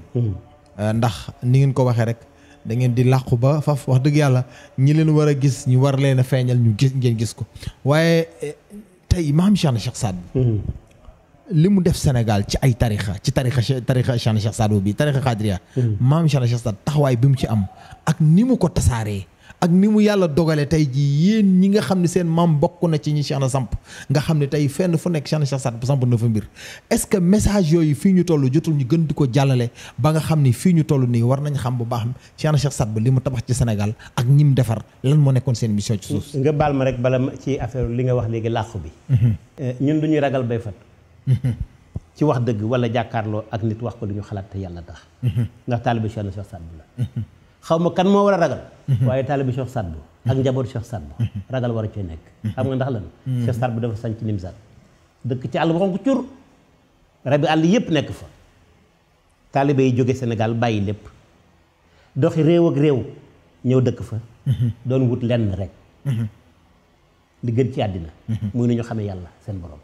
[SPEAKER 1] ndax ni ngeen ko waxee rek da ngeen di làqu ba faf wax dëgg yàlla ñi leen war a gis ñu war leen a feeñal ñu gis ngeen gis ko waaye tey maam Cheikh Saad Bou li mu def Sénégal ci ay tarixa Cheikh Saad Bou bi tarixa xaadiriya maam Cheikh Saad taxawaay bi mu ci am ak ni mu ko tasaaree ak ni mu yàlla dogale tey jii yéen ñi nga xam ne seen maam bokk na ci ñi Cheikh na samp nga xam ne tey fenn fu nekk Cheikh Saad Bou samp na fa mbir est-ce que message yooyu fii ñu toll jotul ñu gën di ko jàllale ba nga xam ni fii ñu toll nii war nañ xam bu baax Cheikh Saad Bou li mu tabax ci Sénégal ak ñi mu defar lan moo nekkoon seen mission ci suuf
[SPEAKER 2] nga baal ma rek bala ci affaire li nga wax léegi làqu bi ñun du ñuy ragal bay fat ci wax dëgg wala jàkkaarloo ak nit wax ko lu ñu xalaat te yàlla tax ndax taalibe Cheikh Saad Bou la xaw ma kan moo war a ragal waaye taalibe Cheikh Saad Bou ak njaboot Cheikh Saad Bou ragal war a cee nekk xam nga ndax lan Cheikh Saad Bou dafa sanc Nimzaat dëkk ci àll bu xonk cur rabi àll yépp nekk fa taalibe yi jóge Sénégal bàyyi lépp doxi réew ak réew ñëw dëkk fa doon wut lenn rek li gën ci àddina muy nu ñu xamee yàlla seen borom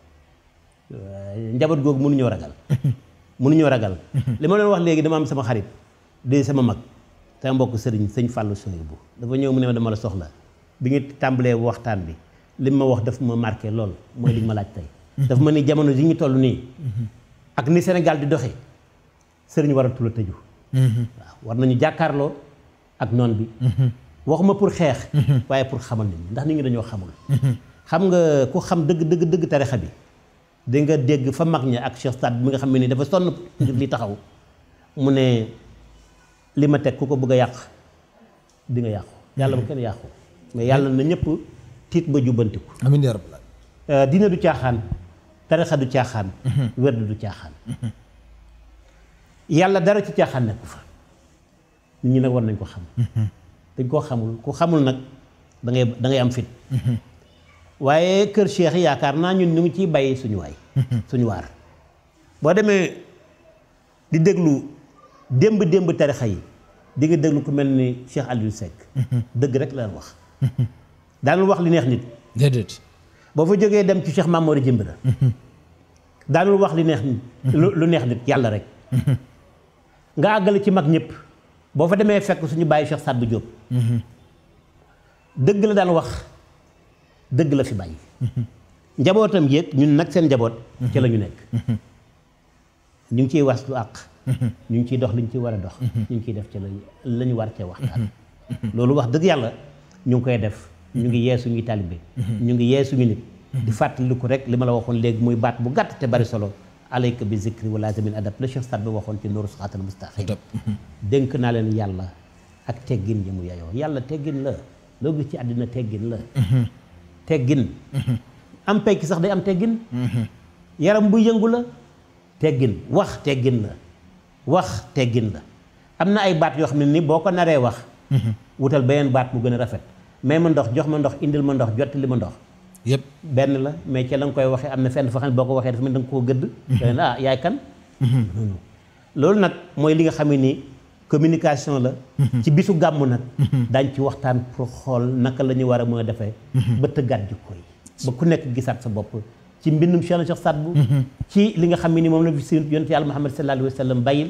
[SPEAKER 2] njaboot googu mënuñoo ragal li ma doon wax léegi dama am sama xarit di sama mag sama mbokk sëñ Fallou Soyebu dafa ñëw mu ne ma dama la soxla bi ñu tàmbalee waxtaan bi li ma wax daf ma marqué lool mooy li ma laaj tey dafa ma ni jamono ji ñu toll nii ak ni Sénégal di doxee sëriñ waratul a tëju waaw war nañu jàkkaarloo ak noon bi waxuma pour xeex waaye pour xamal nit ñi ndax nit ñi dañoo xamul xam nga ku xam dëgg tarixa bi di nga dégg fa mag ña ak Cheikh Saad mi nga xam ne ni dafa sonn ngir li taxaw mu ne li ma teg ku ko bëgg a yàq di nga yàqu yàlla bu kenn yàqu mais yàlla na ñëpp tiit ba jubbantiku
[SPEAKER 1] amiin yaa rabbal
[SPEAKER 2] dina du caaxaan tarixa du caaxaan werd du caaxaan yàlla dara ci caaxaan nekku fa nit ñi nag war nañ ko xam dañ koo xamul ku xamul nag da ngay am fit waaye kër Cheikh yaakaar naa ñun ñu ngi ciy bàyyi suñu waar boo demee di déglu démb tarixa yi di nga déglu ku mel ni Cheikh Aliou Seck dëgg rek la wax daanul wax li neex nit
[SPEAKER 1] déedéet
[SPEAKER 2] boo fa jógee dem ci Cheikh Mamour Jimbira daanul wax li neex nit lu neex nit yàlla rek nga àggale ci mag ñëpp boo fa demee fekk suñu bàyyi Cheikh Saad Bou Diop dëgg la daan wax dëgg la fi bàyyi njabootam yéeg ñun nag seen njaboot ci la ñu nekk ñu ngi ciy was lu àq ñu ngi ciy dox li ñu ciy war a dox ñu ngi ciy def ci la ñu war cee waxtaan loolu wax dëgg yàlla ñu ngi koy def ñu ngi yee suñuy talibé ñu ngi yee suñu nit di fàttaliku rek li ma la waxoon léegi muy baat bu gàtt te bari solo alayka bi zikri wa lazimin adab la Cheikh Saad bi waxoon ci Nuuru Siraatal Mustaqim dénk naa leen yàlla ak teggin yi mu yayoo yàlla teggin la loo gis ci àddina teggin la teggin am pekki sax day am teggin yaram bu yëngu la teggin wax teggin la wax teggin la am na ay baat yoo xam ne ni boo ko naree wax wutal beneen baat bu gën a rafet may ma ndox jox ma ndox indil ma ndox jottali ma ndox
[SPEAKER 1] yëpp
[SPEAKER 2] benn la mais ca la nga koy waxee am na fenn fa xam ne boo ko waxee dafa mel da nga koo gëdd dane ah yaay kan loolu nag mooy li nga xam ne ni communication la ci bisu gàmmu nag daañ ci waxtaan pour xool naka la ñu war a mën a defee ba tëggaat jikko yi ba ku nekk gisaat sa bopp ci mbindum Cheikh Saad Bou ci li nga xam ne ni moom la fi si yonent yàlla Muhammad sallallahu alayhi wa sallam bàyyil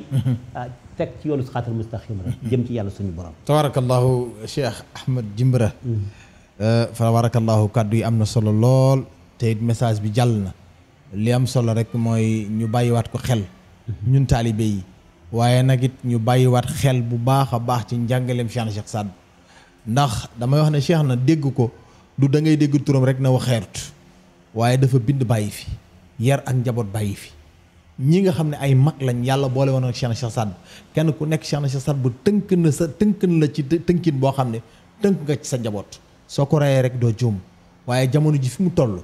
[SPEAKER 2] teg ci yoonu siraatal mustaqim rek jëm ci yàlla suñu borom
[SPEAKER 1] tabarakallahu Cheikh Ahmed Djimbira tabarakallahu kàddu yi am na solo lool te it message bi jàll na li am solo rek mooy ñu bàyyiwaat ko xel ñun taalibe yi waaye nag it ñu bàyyiwaat xel bu baax a baax ci njàngaleem Cheikh Saad Bou ndax damay wax ne Cheikh na dégg ko du da ngay dégg turam rek na waxeerut waaye dafa bind bàyyi fi yar ak njaboot bàyyi fi ñi nga xam ne ay mag lañ yàlla boole woon ak Cheikh Saad Bou kenn ku nekk Cheikh Saad Bou tënk na la ci tënkin boo xam ne tënk nga ci sa njaboot soo ko reyee rek doo juum waaye jamono ji fi mu toll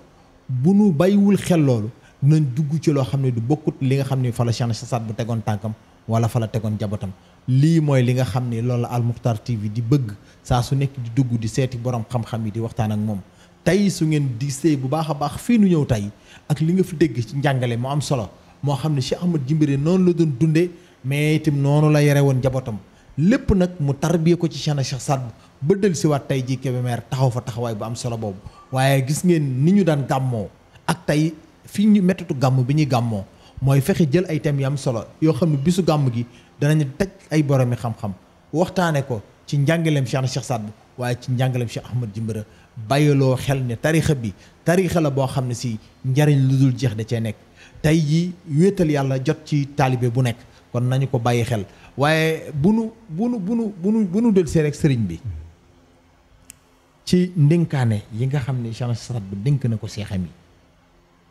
[SPEAKER 1] bu nu bàyyiwul xel loolu nañ dugg ci loo xam ne du bokkut li nga xam ne fa la Cheikh Saad Bou tegoon tànkam wala fa la tegoon njabootam lii mooy li nga xam ne loolu la Al Moukhtar TV di bëgg saa su nekk di dugg di seeti borom xam-xam yi di waxtaan ak moom tey su ngeen di sëy bu baax a baax fii nu ñëw tey ak li nga fi dégg ci njàngale mu am solo moo xam ne Cheikh Ahmed Djimbira noonu la doon dundee mais itam noonu la yore woon njabootam lépp nag mu tarbiye ko ci Cheikh Saad Bou ba del si waat tey ji Kébémer taxaw fa taxawaay bu am solo boobu waaye gis ngeen ni ñu daan gàmmoo ak tey fii ñu méttatu gàmm bi ñuy gàmmoo mooy fexe jël ay thèmes yu am solo yoo xam ne bisu gàmm gi danañu taj ay boromi xam-xam waxtaane ko ci njàngaleem Cheikh Saad Bou waaye ci njàngaleem Cheikh Ahmed Djimbira bàyyiloo xel ne tarixa bi tarixa la boo xam ne si njariñ lu dul jeex da cee nekk tey jii wéetal yàlla jot ci taalibe bu nekk kon nañu ko bàyyi xel waaye bu nu del see rek sëriñ bi ci ndénkaane yi nga xam ne Cheikh Saad Bou dénk na ko seexam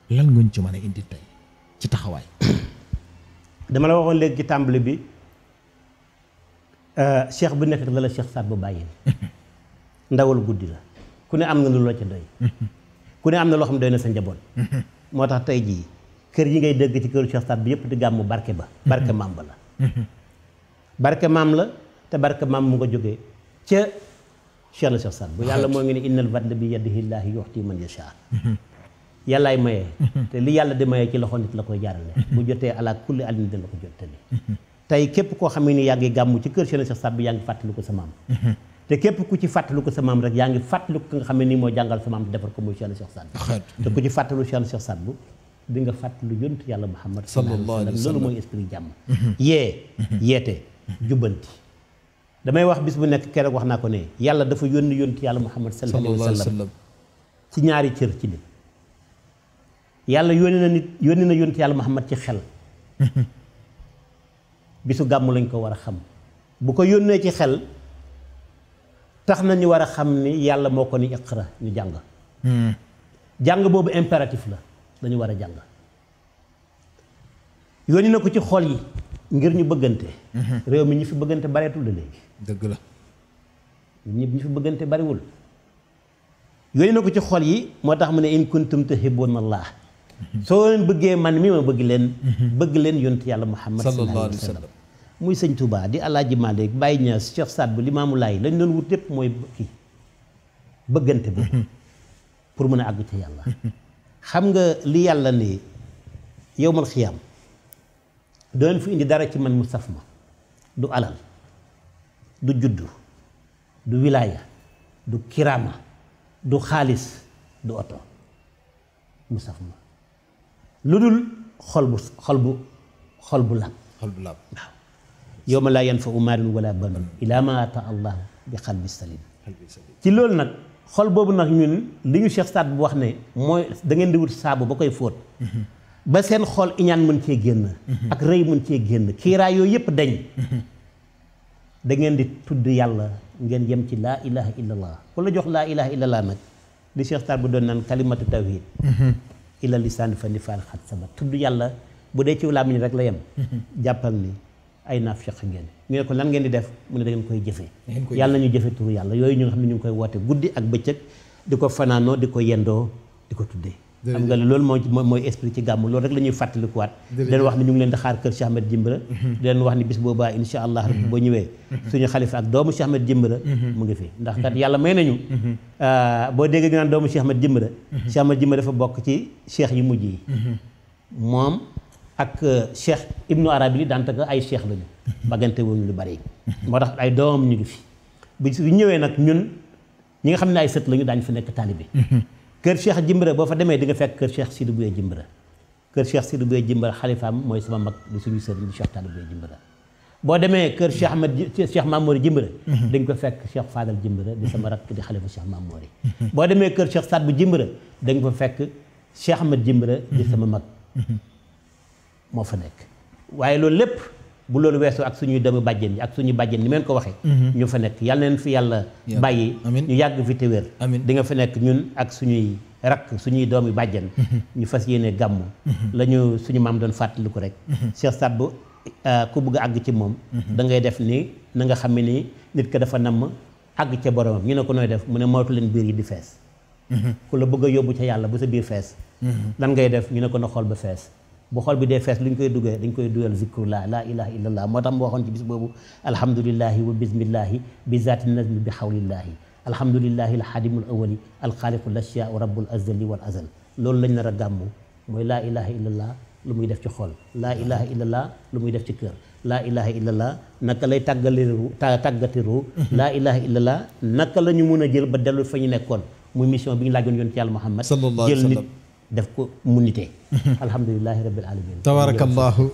[SPEAKER 1] yi lan nga ñu ci mën a indi tey ci taxawaay
[SPEAKER 2] dama la waxoon léegi ci tàmbali bi cheikh bu nekk la Cheikh Saad Bou bàyyil ndawal guddi la ku ne am na lu la ca doy ku ne am na loo xam ne doy na sa njaboot moo tax tey jii kër yi ngay dégg ci këru Cheikh Saad Bou yëpp di gàmmu barke ba barke maam ba la barke maam la te barke maam mu nga jógee ca Cheikh Saad Bou yàlla moo ngi ne innal fadla bi yadihillaahi yuxti man yashaa yàllaay maye te li yàlla di maye ci loxo nit la koy jaarale bu jotee ala kulli alin dina ko jottali tey képp koo xam ne ni yaa ngi gàmmu ci kër Cheikh Saad Bou yaa ngi fàttali ko sa maam te képp ku ci fàttalu ko sa maam rek yaa ngi fàttalu ko nga xam ne nii moo jàngal sa maam te defar ko muy Cheikh Saad Bou te ku ci fàttalu Cheikh Saad Bou di nga fàttalu yonent yàlla Muhammad sallallahu alayhi wa sallam loolu mooy esprit jàmm yeete jubbanti damay wax bis bu nekk keroog wax naa ko ne yàlla dafa yónni yonent yàlla Muhammad sallallahu alayhi wa sallam ci ñaari cër ci nit yàlla yónni na yonent yàlla Muhammad ci xel bisu gàmmu lañ ko war a xam bu ko yónnee ci xel tax na ñu war a xam ni yàlla moo ko ni iqra ñu jàng jàng boobu impératif la dañu war a jàng yónni na ko ci xol yi ngir ñu bëggante réew mi ñi fi bëggante bareetul la léegi
[SPEAKER 1] dëgg la
[SPEAKER 2] ñi fi bëggante bariwul yónni na ko ci xol yi moo tax mu ne in kuntum tuhibbuna Allah soo leen bëggee man mi ma bëgg leen yonent yàlla Muhammad sallallahu alayhi wa sallam muy sëñ Touba di Alaaji Maalik Baye Niass Cheikh Saad Bou Limaamu Laay lañ doon wut lépp mooy kii bëggante boobu pour mën a àgg ci yàlla xam nga li yàlla ne yowmal xiyaam doon fi indi dara ci man mu saf ma du alal du juddu du wilaaya du kiraama du xaalis du oto mu saf ma lu dul xol bu laab waaw yawma laa yanfau maalun wala banuun illaa man ataa Allah bi qalbin saliim ci loolu nag xol boobu nag ñun li ñu Cheikh Saad bu wax ne mooy da ngeen di wut saabu ba koy fóot ba seen xol iñaan mën cee génn ak rëy mën cee génn kiiraay yooyu yëpp dañ da ngeen di tudd yàlla ngeen yem ci laa ilaha illallah ku la jox laa ilaha illallah nag li Cheikh Saad bu doon naan kalimatu tawhid illa lisaan fa ni faal xat sama tudd yàlla bu dee ci làmmiñ rek la yem jàppal ni ay naafiq ngeen ñu ne ko lan ngeen di def mu ne da ngeen koy jëfee yàlla nañu jëfe turu yàlla yooyu ñu nga xam ne ñu ngi koy woote guddi ak bëccëg di ko fanaanoo di ko yendoo di ko tuddee xam nga loolu mooy esprit ci gàmmu loolu rek la ñuy fàttalikuwaat di leen wax ni ñu ngi leen di xaar kër Cheikh Ahmed Jimbira di leen wax ni bis boobaa insha allah rabbi boo ñëwee suñu xalifa ak doomu Cheikh Ahmed Jimbira mu ngi fi ndax kat yàlla may nañu boo déggee naan doomu Cheikh Ahmed Jimbira Cheikh Ahmed Jimbira dafa bokk ci cheikh yu mujj yi moom ak cheikh ibnu arabi li daanaka ay cheikh lañu baggante wuñu lu bari moo tax ay doomam ñu ngi fi bu ñëwee nag ñun ñi nga xam ne ay sët lañu daañu fi nekk taalibe kër Cheikh Jimbira boo fa demee di nga fekk kër Cheikh Sidou Bouye Jimbira kër Cheikh Sidou Bouye Jimbira xalifaam mooy sama mag di suñu sëriñ di Cheikh Talla Bouye Jimbira boo demee kër Cheikh Mamouri Jimbira di nga ko fekk Cheikh Fadal Jimbira di sama rakk di xalifa Cheikh Mamouri boo demee kër Cheikh Saad bu Jimbira da nga fa fekk Cheikh Ahmed Jimbira di sama mag moo fa nekk waaye loolu lépp bu loolu weesoo ak suñuy doomu bàjjen yi ak suñu bàjjen ni meen ko waxee ñu fa nekk yàlla neen fi yàlla bàyyi ñu yàgg fi te wér di nga fa nekk ñun ak suñuy rakk suñuy doomu bàjjen ñu fas yéene gàmmu la ñu suñu maam doon fàttaliku rek Cheikh Saad bu ku bëgg a àgg ci moom da ngay def ni na nga xam ne ni nit ka dafa namm àgg ca boromam ñu ne ko nooy def mu ne moytu leen biir yi di fees ku la bëgg a yóbbu ca yàlla bu sa biir fees lan ngay def ñu ne ko na xool ba fees bu xol bi dee fees lu ñu koy duggee dañ koy dugal zikrullah laa ilaha illallah moo tax mu waxoon ci bis boobu alhamdulillahi wa bismillahi bi zaati nazmi bi xawlillahi alhamdulillahi alxadimul awali alxaaliqu lashyaa rabbul azali wal azal loolu lañ nar a gàmmu mooy laa ilaha illallah lu muy def ci xol laa ilaha illallah lu muy def ci kër laa ilaha illallah naka lay tàggatiru laa ilaha illallah naka la ñu mun a jël ba dellu fa ñu nekkoon muy mission bi ñu laajoon yoon ci yàlla Muhammad jël nit def ko mu nitee alhamdulilahi rabbil alamin
[SPEAKER 1] tabarakallahu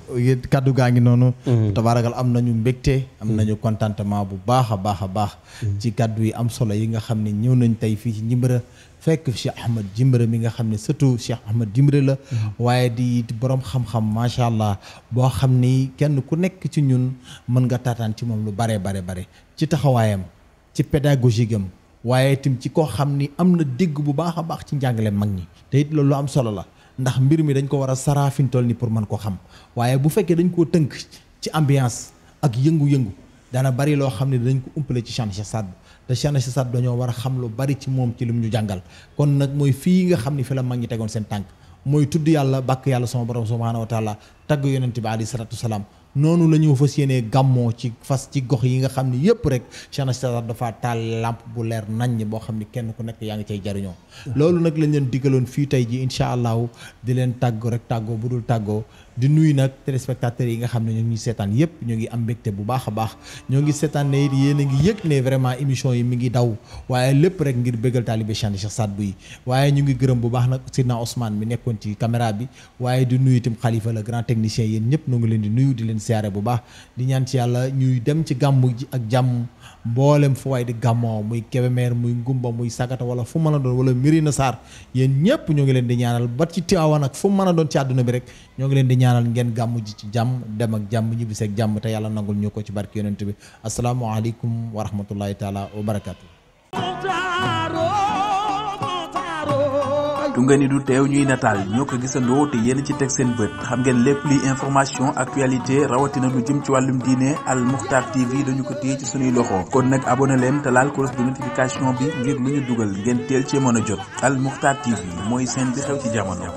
[SPEAKER 1] kaddu gaa ngi noonu tabarakal am nañu mbégte am nañu contentement bu baax a baax a baax ci kaddu yi am solo yi nga xam ne ñëw nañ tey fii ci Jimbira fekk Cheikh Ahmed Jimbira mi nga xam ne surtout Cheikh Ahmed Jimbira la waaye di borom xam-xam macha allah boo xam ni kenn ku nekk ci ñun mën nga taataan ci moom lu bare ci taxawaayam ci pédagogie gam waaye itam ci koo xam ni am na dégg bu baax a baax ci njàngale mag ñi te it loolu lu am solo la ndax mbir mi dañ ko war a saraafiñ toll ni pour mën ko xam waaye bu fekkee dañ koo tënk ci ambiance ak yëngu-yëngu dana bari loo xam ne dañ ko umpale ci Cheikh Saad Bou te Cheikh Saad Bou dañoo war a xam lu bari ci moom ci lim ñu jàngal kon nag mooy fii nga xam ni fi la mag ñi tegoon seen tànk mooy tudd yàlla bàkk yàlla sama borom subhanahu wa taala tagg yonente bi alayhi salatu wasalaam noonu la ñu fas yéenee gàmmoo ci fas ci gox yi nga xam ne yëpp rek Cheikh Saad dafa taal lampe bu leer naññ boo xam ne kenn ku nekk yaa ngi cay jariñoo loolu nag lañ leen diggaloon fii tey ji incha allahu di leen tàggoo rek tàggoo bu dul tàggoo di nuyu nag téléspectateurs yi nga xam ne ñoo ngi seetaan yëpp ñoo ngi am mbégte bu baax a baax ñoo ngi seetaan ne yéen a ngi yëg ne vraiment émission yi mi ngi daw waaye lépp rek ngir bëggal taalibe Cheikh Saad Bou yi waaye ñu ngi gërëm bu baax nag Sidna Ousmane mi nekkoon ci caméra bi waaye di nuyu itam Khalifa le grand technicien yéen ñëpp ñoo ngi leen di nuyu di leen siyaare bu baax di ñaan ci yàlla ñuy dem ci gàmmu ji ak jàmm mboolem fu waay di gàmmoo muy Kébémer muy Ngumba muy Sagata wala fu mën a doon wala Mirina Sarr yéen ñëpp ñoo ngi leen di ñaanal ba ci Tiwaawan ak fu mën a doon ci àdduna bi rek ñoo ngi leen di ñaanal ngeen gàmmu ji ci jàmm dem ak jàmm ñibbisi ak jàmm te yàlla nangul ñu ko ci barke yonent bi asalaamaaleykum wa rahmatullahi taala wa barakaatu.
[SPEAKER 3] tunga ni du teew ñuy nataal ñoo ko gisandoo te yéen ci teg seen bët xam ngeen lépp luy information actualité rawatina lu jëm ci wàllum diine Al Moukhtar TV dañu ko téye ci suñuy loxo kon nag abonné leen te laal cloche de notification bi ngir lu ñu dugal ngeen teel cee mën a jot Al Moukhtar TV mooy seen bi xew ci jamono.